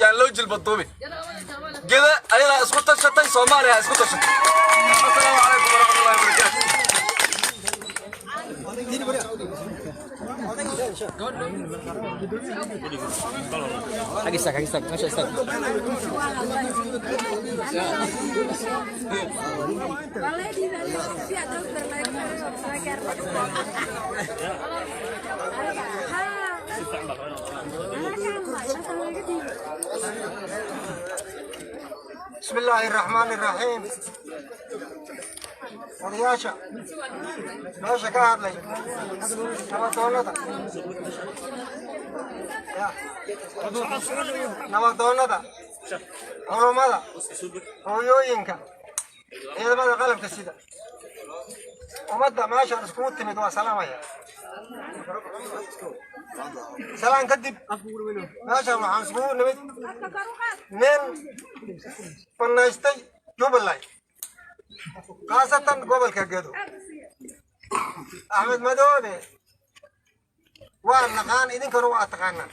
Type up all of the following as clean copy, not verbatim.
Yaan loo jilba duubin. Gedo ayadaa isku tashatay, Soomaaliya ha isku tashatay. Asalaamu calaykum waraxmatullahi wabarakaatu. Xag istaag, xag istaag, meesha istaag. بسم الله الرحمن الرحيم. Odayaasha meesha ka hadlay, nabadoonada ya, nabadoonada, culummada, hooyooyinka, ciidamada qalabka sida, ummadda meeshaan iskugu timid, waa salaamaya. Salaan kadib, meeshaan waxaan iskugu nimid nin banaystay Jubbaland, khaasatan gobolka Gedo, Axmed Madoobe. Waa naqaan, idinkana waa taqaanaa.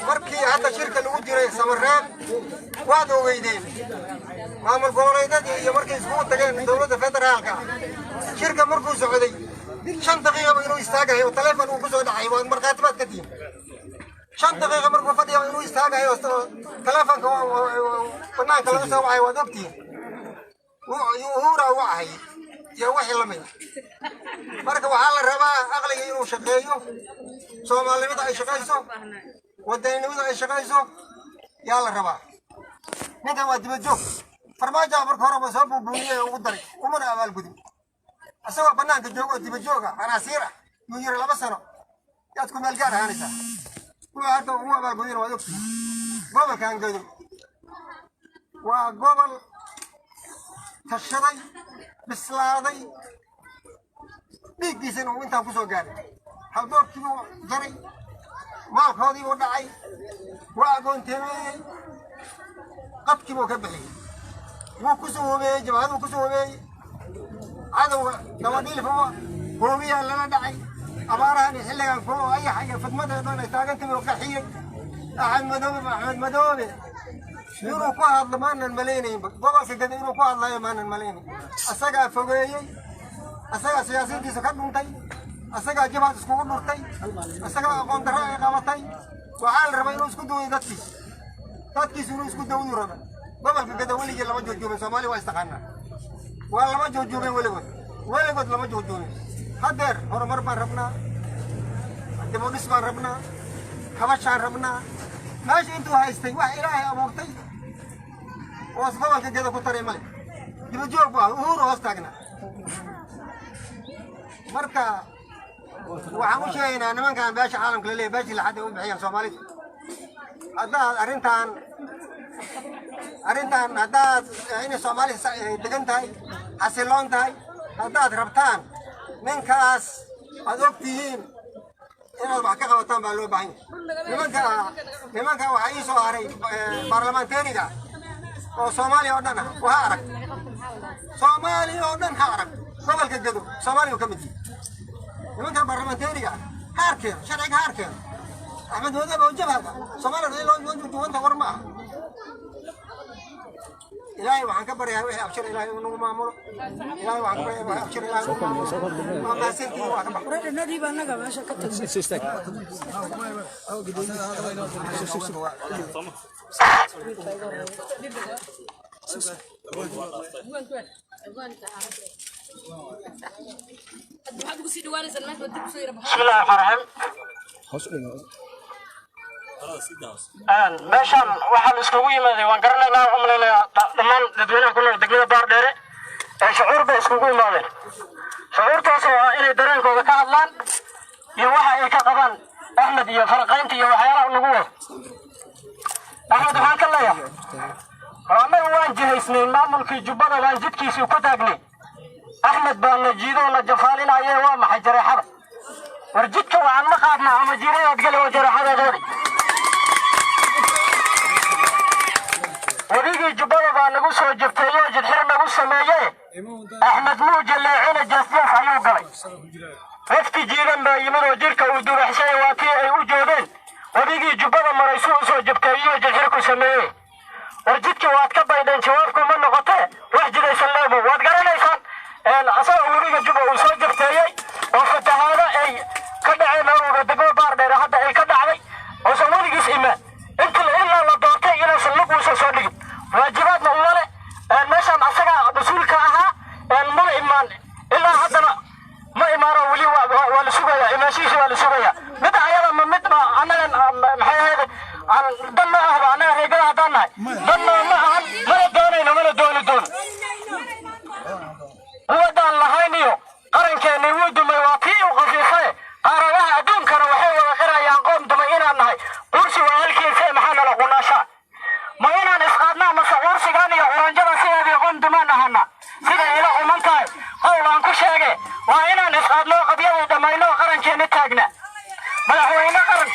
Markii hadda shirka lagu jiray Samareeb, waad ogeydeen maamul goboleedyadii iyo markay iskugu tageen dowladda federaalka ah. Shirka markuu socday, 5 daqiiqaba inuu istaagayo oo taleefon uu ku soo dhacay, waad markhaati baad ka tihiin. 5 daqiiqa markuu fadhiyo inuu istaagayo oo taleefonka banaanka laga soo wacay, waad ogtihiin. Uhuura wacay iyo wixii la mid. Marka waxaa la rabaa aqliga inuu shaqeeyo, Soomaalinimada ay shaqayso, wadaninimada ay shaqayso yaa la rabaa. Ninkan waa dibad joog. Farmaajo marka horeba soo buubuuniyey oo ugu daray, umana abaalgudin. Isagoo banaanka jooga oo dibad jooga, canaasiir ah, yuu yiri 2 sano yaad ku meel gaar ahaanaysaa. Wuxuu hadda ugu abaalgudina waad ogtihiin. Gobolkan Gedo waa gobol tashaday, bislaaday, dhiiggiisana uu intaan kusoo gaaray. Haldoorkiibuu jaray, maalkoodiibuu dhacay, waa agoonteemeeyey, qadkiibuu ka bixiyey, wuu kusoo hubeeyey, jabhaduu kusoo hubeeyey, cadowga dabadhiilfuwa hoobiyaa lala dhacay. Abaarahan iyo xilligan kuwa ayaxa iyo fidmada dhan ay taagantahay oo qaxiyey Axmed Madoobe. Axmed Madoobe inuu ku hadlo maanan malaynaynba. Gobolka Gado inuu ku hadlayo maanan malaynayn. Asagaa fogeeyey, asagaa siyaasadiisa ka dhuntay, asagaa jabhad iskugu dhurtay, asagaa aqoon darro ay qabatay. Waxaa la rabaa inuu isku duwayo dadkiisa, dadkiisu inuu isku dawdu raba. Gobolka Gado weligii lama joogjoobin. Soomaaliya waa istaqaanaa, waa lama joogjoobin weligood, weligood lama joogjoobin. Haddeer horumar baan rabnaa, dib u dhis baan rabnaa, kabashaan rabnaa. Meesha intuu haystay, wax Ilaahay abuurtay oo gobolka Gado ku taray male. Dibajoog bu ah, Uhuru hoos taagnaa. Marka waxaan u sheegaynaa nimankan beesha caalamka la leeyahay, beeshii laxad ay u bixiyaan Soomaalida, haddaad arrintan haddaad inay Soomaali degan tahay, xasiloon tahay, haddaad rabtaan, ninkaas aad og tihiin inaad wax ka qabataan baa loo baahan yahay. Nimanka waxaa ii soo haray baarlamaanteeriga oo Soomaaliya oo dhan ah. Ha arag, Soomaaliya oo dhan ha arag, gobolka Gado Soomaaliya uu ka mid yahay. Nimanka baarlamaanteeriga ha arkeen, sharciga ha arkeen. Axmed Madoobe oo jabhada Soomaaliya in loo juwanta war ma aha. Ilaahay waxaan ka baryaa wixii abshir Ilaahay uu nagu maamulo. Ilaahay waxaan ka baryaa wixii abshir Ilaahay nagu maamulo. Waa mahadsantihiin, waa ka bax. Soo istaag. بسم الله الرحمن الرحيم. Hoos u dhig. Meeshaan waxaa la iskugu yimaaday waan garanaynaa, waxaan malaynayaa dhammaan dadweynaha ku nool degmada Baardheere ee shucuur bay iskugu yimaadeen, shucuurtaas oo ah inay dareenkooda ka hadlaan iyo waxa ay ka qabaan Axmed iyo faraqaynta iyo waxyaalaha lagu wado Axmed. Waxaan ka leeyahay, annaga waan jihaysnay maamulkii Jubbada, waan jidkiisii ku taagnay. Axmed baa na jiidoo na jafaalinaaye, waa maxay jareexada? War jidka waxaan ma qaadnaa ama jiiradood gale oo jareexadeedoodi. Webigii Jubbada baa nagu soo jabteeyey oo jidxir nagu sameeyey. Axmed muu jalleecina, jeesjees ayuu galay. Wafti jiidan baa yimid oo jirka uu dubaxshay, waa tii ay u joogeen. Webigii Jubbada maray suu usoo jabteeyiyo jilxirku sameeyey. War jidkii waad ka baydheen, jawaabku ma noqotee wax jidaysan leebo waad garanaysaan. Asagoo webiga Juba uu soo jabteeyey oo fatahaado ay ka dhaceen oo degmo Baardheere hadda ay ka dhacday, uusan weligiis imaan inta ilaa la doortay, inuusan lug uusan soo dhigin, waajibaadna uma le. Meeshaan asagaa mas-uulka ahaa, mana imaan ilaa haddana, ma imaano weli. Waa la sugayaa, imaanshihiisa waa la sugayaa. Midda ayada ma mid ma annagan maxay ahayd aan dan ma ahba? Annaga reegada haddaan nahay, dan ma ahan, mana doonayno, mana dooni doono. Quwadaan lahayn iyo qarankeenni wuu dumay, waa tii uu qafiifaye. Qaaradaha adduunkana waxay wada qirayaan qoom dumay inaan nahay. Qursi waa halkiisa, maxaa nala qunaashaa? Ma inaan isqaadnaa mase qursigan iyo quranjada sideedii qoom dumaan ahana? Siday ila quman tahay qowl aan ku sheege, waa inaan isqaadno, qabyadii dhammayno, qarankeenni taagna, madaxweyne qaran.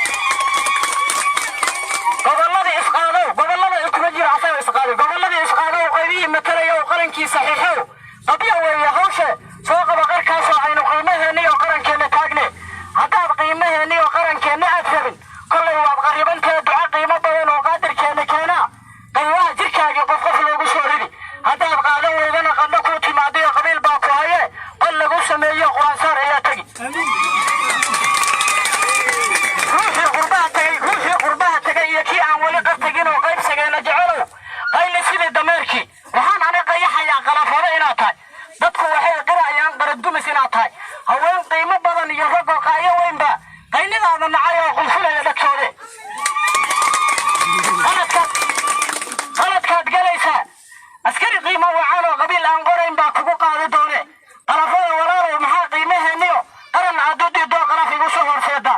Gobolladii isqaadow, gobollada iskuma jiro asaga isqaaday. Gobolladii isqaadow, qaybihii matalayow, qarankii saxiixow, qabya weeye hawshe, soo qaba qarkaasoo aynu qiimaheenna iyo qarankeenna taagne. Haddaad qiimaheenna iyo qarankeenna aad rabin, kollay waad qaribantee. Duco qiimo badan oo qaadirkeenna keenaa qaybaha jirkaagii qof qof loogu soo ridi. Haddaad qaadan weydana, qandho kuu timaadiyo qabiil baa ku haye, qol lagu sameeyo quraansaar ayaa tegi. Ruuxii qurbaha tagay, ruuxii qurbaha tagay iyo kii aan weli qar tagin oo qaybsageena jecelow, qayli sidii dameerkii waxaan ani qayaxayaa qalafado inaad tahay. Dadku waxay qirayaan qaradumis inaad tahay. Haween qiimo badan iyo ragoo qaayo weynba qaylidaada nacay oo qulfulaya dhagtoode. Qaladkaad, qaladkaad galaysaa, askari qiimo wacan oo qabiil aan qorayn baa kugu qaadi doone. Qalafada walaalow, maxaa qiimaheeniyo qaran aad u diidoo qalaf igu soo horseeda?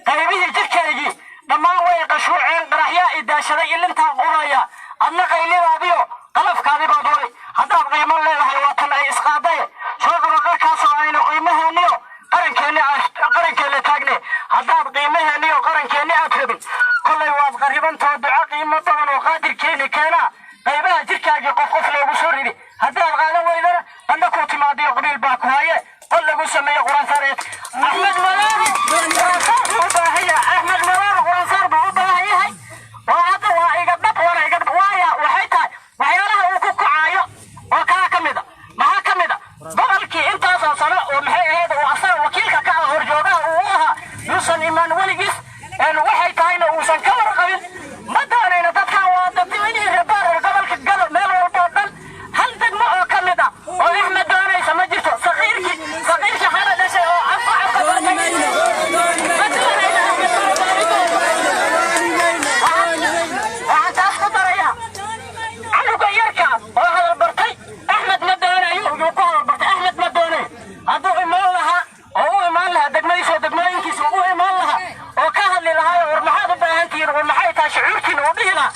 Qaybihii jidhkaygii dhammaan way qashuuceen, qaraxyaa i daashaday, ilintaa quraya, adna qaylidaadiyo qalafkaadi baad wadi. Haddaad qiimo leedahay, waa tan ay isqaadaye, soo qaba qarkaasoo aynu qiimaheeniyo qarankeenni, qarankeenna taagne. Haddaad qiimaheeniyo qarankeenni aad rabin, kollay waad qarribantoo. Duco qiimo badan oo qaadirkeeni keenaa qaybaha jirkaagii qof qof loogu soo ridi. Haddaad qaadan weydana, qandho kuu timaadiyo qabiil baa ku haye, qol lagu sameeyo quraansaar. Axmed Madoobe quraansaar buu u baahan yahay. Axmed Madoobe quraansaar buu u baahan yahay. Waa hadda waa iga dhab, waana iga dhab. Waaya waxay tahay waxyaalaha uu ku kacaayo oo kalaa ka mid a. Maxaa ka mid a? Gobolkii intaasoo sano oo maxay ahayd oo asaga wakiilka ka ah, horjoogaha uu u ahaa, yuusan imaan weligiis, waxay tahayna uusan ka warqabin. Ma doonayno dadkan, waa dadweynihii reer gobolka Gado. Meel walba oo dhan, hal degmo oo ka mid ah oo Axmed doonaysa ma jirto. Saqiirkii, saqiirkii xala dhashay oo afka afka bartay ma doonayno Axmed. Waxaan taas ku darayaa canuga yarka oo hadal bartay Axmed ma doonayo, yuu ku hadal bartay. Axmed ma doonayo. Hadduu imaan lahaa oo u imaan lahaa degmadiisa oo degmooyinkiisa u imaan lahaa oo ka hadli lahaa, war maxaad u baahan tihiin, war maxay tahay shucuurtiina, uu dhihi lahaa,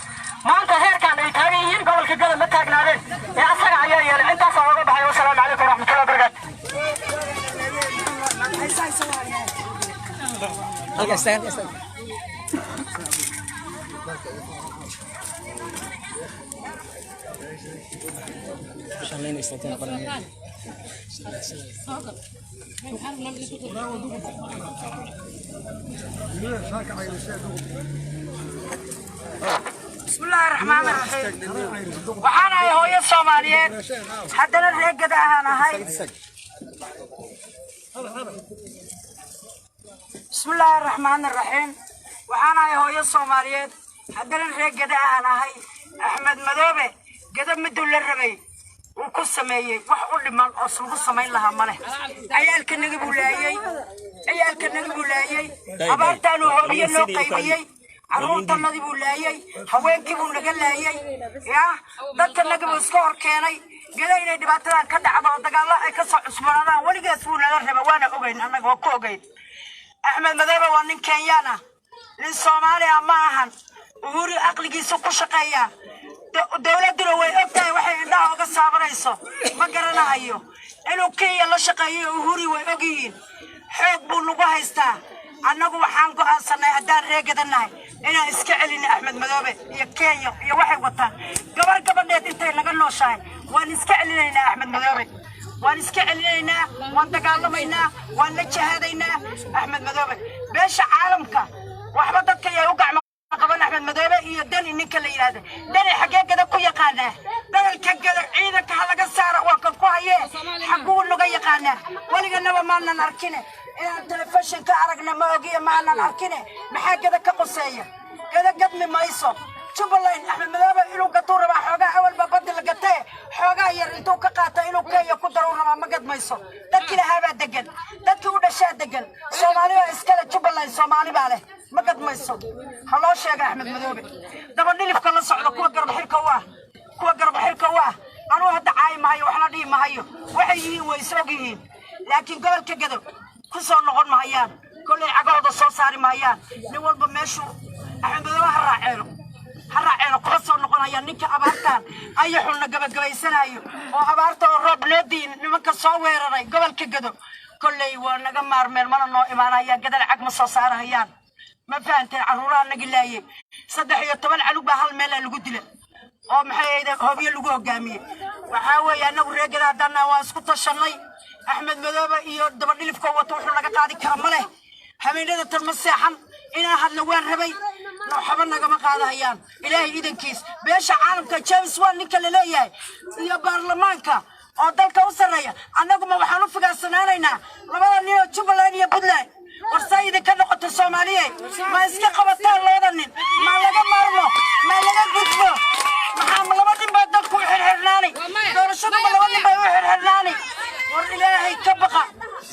maanta heerkan ay taagan yihiin gobolka Gada ma taagnaadeen. Ee asaga ayaa yeelay. Intaasaa oga baxay. Wasalaamu calaykum waraxmatullahi wabarakaatu. Halka istaag, halka istaag. Shanlayna istaagteen qoranaya. Bismillaahi raxmaani raxiim. Waxaan ahay hooyo Soomaaliyeed, haddana reer Gada ahaan ahay. Bismillaahi raxmaani raxiim. Waxaan ahay hooyo Soomaaliyeed, haddana reer Gada ahaan ahay. Axmed Madoobe Gada miduu la rabay wuu ku sameeyey, wax u dhiman oo lagu samayn lahaa ma leh. Ciyaalka naga buu laayey, ciyaalka naga buu laayey. Abaartaanuu hoobiye noo qaybiyey, carruurtanadii buu laayey, haweenkii buu naga laayey, ya dadka naga buu iska hor keenay. Gada inay dhibaatadan ka dhacdo oo dagaallo ay ka soo cusbanaadaan weligaas wuu nala raba, waana ogeyn, annaga waa ku ogeyn. Axmed Madoobe waa nin Kenyaan ah, nin Soomaali ah ma ahan. Uhuru aqligiisa ku shaqeeyaa, dowladduna way og tahay. Waxay indhaha uga saabanayso ma garanahayo. Inuu Kenya la shaqeeyo Uhuru way og yihiin. Xoog buu nagu haystaa. Annagu waxaan go'aansanay haddaan reegadanahay inaan iska celino Axmed Madoobe iyo Kenya iyo waxay wataan. Gabar gabadheed intay naga nooshahay waan iska celinaynaa Axmed Madoobe, waan iska celinaynaa, waan dagaalamaynaa, waan la jihaadaynaa Axmed Madoobe. Beesha caalamka Waxba dadka yay u gacmo qaban Axmed Madoobe iyo Deni. Ninka la yidhaahda Deni xaggee Gada ku yaqaanaa? Bedelka Gada ciidanka ha laga saara, waa kan ku hayee. Xagguu naga yaqaanaa? Weliganaba maanan arkine, inaan telefishin ka aragna ma ogiya, maanan arkine. Maxaa Gada ka qoseeya? Gada gadmi mayso. Jubbaland Axmed Madoobe inuu gatuu rabaa. Xoogaa awalba badi la gatee, xoogaa yar intuu ka qaata inuu Kenya ku daruu rabaa. Ma gadmayso. Dadkii lahaabaa degan, dadkii u dhashaa degan. Soomaali baa iskale Jubbaland, Soomaali baa leh. Ma gadmayso. Ha loo sheega Axmed Madoobe dabadhilifka la socda, kuwa garab xirka u ah, kuwa garab xirka u ah. Anuu hadda caayi mahayo, waxna dhihi mahayo. Waxay yihiin way is og yihiin, laakiin gobolka Gado ku soo noqon mahayaan. Kollay cagahooda soo saari mahayaan. Nin walba meeshuu Axmed Madoobe ha raaceeno, ha raaceeno, kuma soo noqonayaan. Ninka abaartaan ayaxunna gabagabaysanayo oo abaarta oo roob noo diin, nimanka soo weeraray gobolka Gado kolley waa naga maarmeen, mana noo imaanayaan. Gadal cag ma soo saarahayaan. Ma fahanteen? Carruuraha naga laayay, 13 canug baa hal meelaa lagu dila oo maxay ahayd hobyo lagu hogaamiyey. Waxaa weeye, annagu reegada haddana waan isku tashanay. Axmed Madoobe iyo dabadhilifka wato wuxuu naga qaadi kara ma leh. Habeenada tan ma seexan, inaan hadla waan rabay. Waxba nagama qaadahayaan, Ilaahay idankiis. Beesha caalamka, James Wan ninka la leeyahay, iyo baarlamaanka oo dalka u sarreeya, annaguma waxaan u figaarsanaanaynaa labada nin oo Jubbaland iyo Puntland. Warsaa idinka noqoto, Soomaaliye, ma iska qabataan labada nin? Ma laga maarmo? Ma laga gudbo? Maxaa ma laba nin baa dalku u xirxirnaani? Doorashadu ma laba nin bay u xirxirnaani? War Ilaahay ka baqa,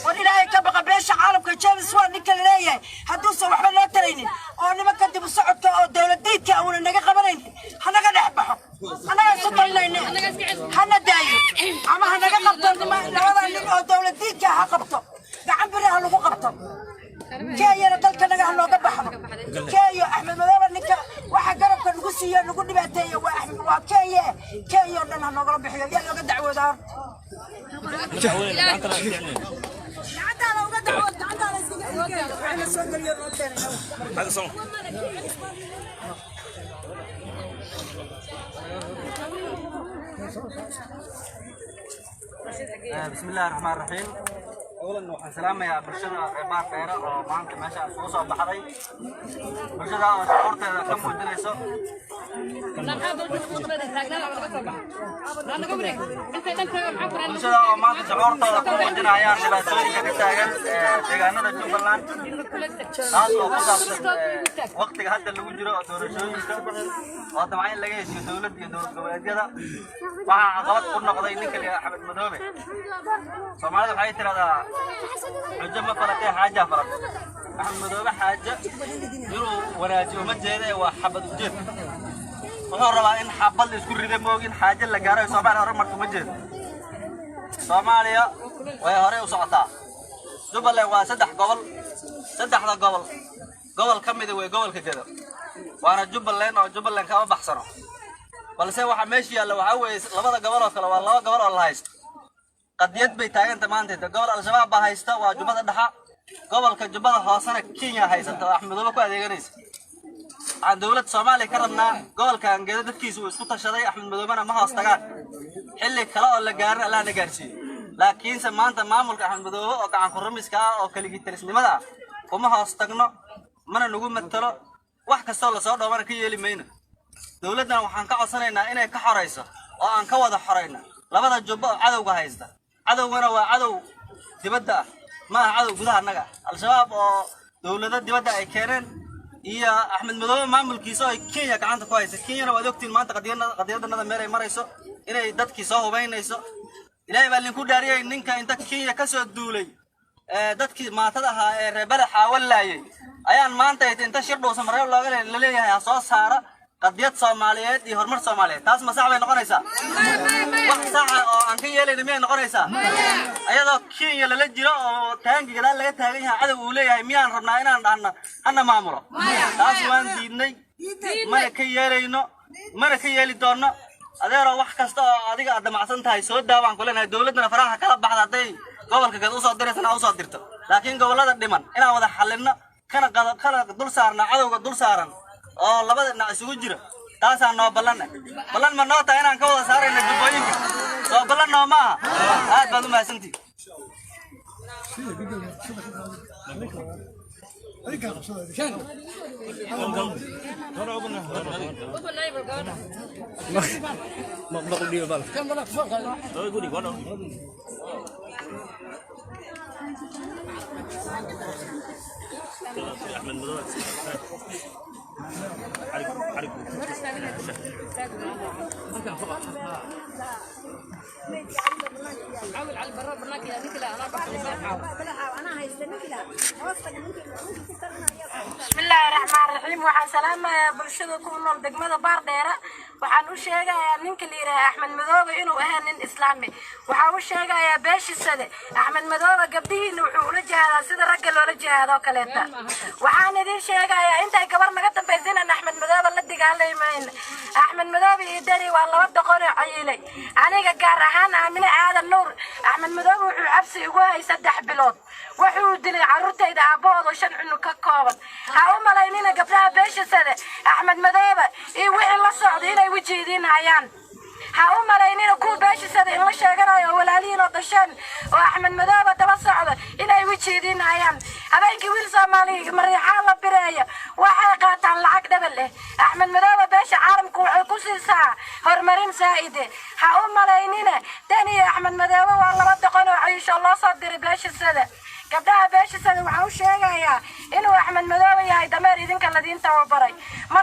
war Ilaahay ka baqa. Beesha caalamka, James Wan ninka la leeyahay, hadduusan waxba noo taraynin oo nimanka dib u socodka oo dowladiidka uuna naga qabanaynin, hanaga dhex baxo. Annaga isu talinayne, hana daayo ama hanaga qabto labada nin oo dowladiidka. Ha qabto, gacan biri ha lagu qabto. Kenyana dalka naga ha nooga baxdo. Kenya, Axmed Madoobe ninka waxa garabka nagu siiyo, nagu dhibaateeya waa Axmed, waa Kenya. Kenya oo dhan ha noogala bixiyo. Yaa looga dacwoodaa horta? Gacantaada uga dacwood, gacantaada iskaga waxayna soo geliyo noo keenay. بسم الله الرحمن الرحيم. اولا waxaan salaamayaa bulshada reer Baardheere oo maanta meesha isugu soo baxday, bulshada oo shucuurteeda ka muujinayso, bulshada oo maanta shucuurtooda ku muujinayaan dhibaatooyinka ka taagan ee deegaanada Jubbaland, taas oo ku saabsan waqtiga hadda lagu jiro oo doorashooyinka oo dabcan in laga heshiyo dowladda iyo dowlad goboleedyada. Waxaa caqabad ku noqday ninka la yidhaahdo Axmed Madoobe. Soomaalida waxay tidhahdaa, "Xujo ma faratee, xaajaa farate." Axmed Madoobe xaaje inuu wanaajiyo ma jeeda ee waa xabad ujeed. Wuxuu rabaa in xabad la isku rida moog in xaaje la gaaro ay Soomaaliya hore marto ma jeedo. Soomaaliya way horey u socotaa. Jubbaland waa saddex gobol. Saddexda gobol, gobol ka mida wey gobolka Gedo, waana Jubbaland oo Jubbaland kama baxsano. Balse waxa meesha yaalla waxaa weeye, labada gobol oo kale waa laba gobol oo la haysto. Qadiyad bay taaganta maanta. Gobol Al-Shabaab baa haysta, waa Jubbada Dhexa. Gobolka Jubbada Hoosena Kenya haysata oo Axmedoobe ku adeeganaysa. Waxaan dowladda Soomaaliya ka rabnaa gobolkan Gedo dadkiisa uu isku tashaday, Axmed Madoobena ma hoos tagaan. Xilli kale oo la gaarin Allah na gaarsiiyo, laakiinse maanta maamulka Axmed Madoobe oo gacan ku-rumiska ah oo keligii talisnimada ah kuma hoos tagno, mana nagu matalo. Wax kastoo lasoo dhoobana ka yeeli mayno. Dowladdana waxaan ka codsanaynaa inay ka xorayso oo aan ka wada xorayno labada jubbo oo cadowga haysta. Cadowgana waa cadow dibadda ah, ma aha cadow gudaha annaga. Al-Shabaab oo dowlado dibadda ay keeneen iyo Axmed Madoobe maamulkiisa oo ay Kenya gacanta ku haysa. Kenyana waad ogtiin maanta qadiyaddanada meel ay marayso, inay dadkii soo hubaynayso. Ilaahay baa linku dhaariyay, ninka inta Kenya ka soo duulay ee dadkii maatada ahaa ee reer xaawalaayay ayaan maanta inta shir dhuusa mareeb looga la leeyahay ha soo saara qadiyad Soomaaliyeed iyo horumar Soomaaliyeed. Taas ma sax bay noqonaysaa? Wax saxa oo aan ka yeelayna miyay noqonaysaa? Ayadoo Kenya lala jiro oo taangi gadaal laga taagan yahay, cadow uu leeyahay, miyaan rabnaa inaan dhahno hana maamulo? Taas waan diidnay, mana ka yeelayno, mana ka yeeli doonno. Adeeroo, wax kasta oo adiga aad damacsan tahay soo daa baan ku leenahay. Dowladdana faraha kala baxda. Hadday gobolka gad usoo diraysana ha usoo dirto, laakiin gobollada dhiman inaan wada xallinno kana qado kana dul saarna cadowga dul saaran oo labada dhinac isugu jira, taasaa noo ballanne. Ballan ma noo tahay inaan ka wada saarayna jubbooyinka? Soo ballan noo ma aha? Aad baad u mahadsantihi. Bismillaahi raxmaan raxiim. Waxaan salaamayaa bulshada ku nool degmada Baardheere. Waxaan u sheegayaa ninka la yidhaaha Axmed Madoobe inuu ahaa nin islaami. Waxaan u sheegayaa beeshisade, Axmed Madoobe gabdhihiina wuxuu ula jihaadaa sida ragga loola jihaado kaleeta. Waxaan idin sheegayaa intay gabar naga dambaysa inaan Axmed Madoobe la dagaalamayna. Axmed Madoobe iyo Deri waa laba doqon oo cayilay. Aniga gaar ahaan Aamine Aadan Nuur, Axmed Madoobe wuxuu cabsi igu hayay 3 bilood. Wuxuu dilay carruurtayda aabbahooda, shan cunug ka kooban. Ha u malaynina gabdhaha beesha Sade, Axmed Madoobe iyo wixii la socda inay wejiidiin hayaan. Ha u malaynina kuwa beesha Sade in la sheeganayo oo walaalihiin oo dhasheen oo Axmed Madoobe daba socda inay wejiidiin hayaan. Habeenkii wiil Soomaali Mariixaan la bireeya, waxay qaataan lacag dhabal eh. Axmed Madoobe beesha caalamku waxay ku siisaa horumarin saa'ide. Ha u malaynina, Deni iyo Axmed Madoobe waa laba doqon oo cayisho loo soo diray beesha Sade. Gabdhaha beesha Sade waxaan u sheegayaa inuu Axmed Madoobe yahay dameer idinka ladiin tababaray. Ma